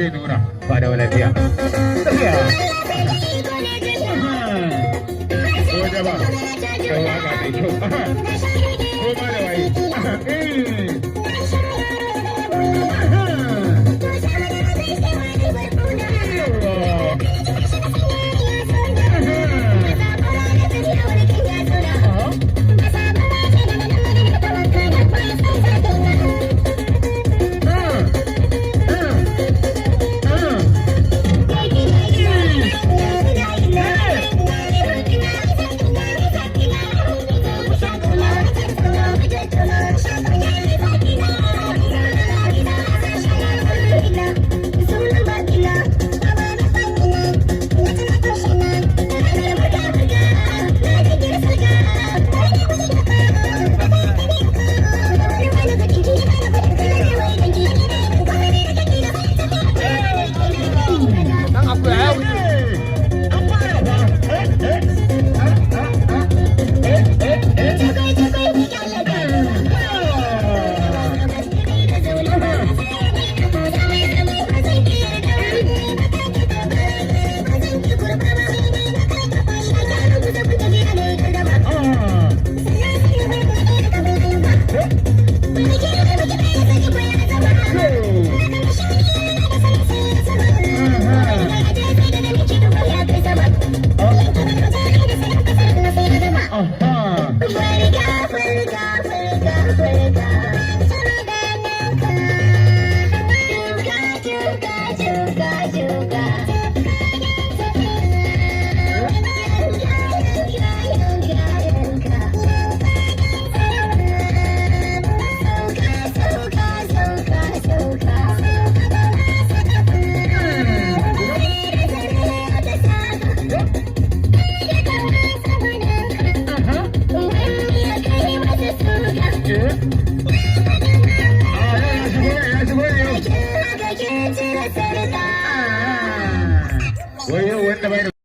Nuna ba da lafiya. Tafiya. Ko da ba. Da waka mai kyau. Ko ma da waye. Dan akuya ya wuce. Wai yau wanda bai da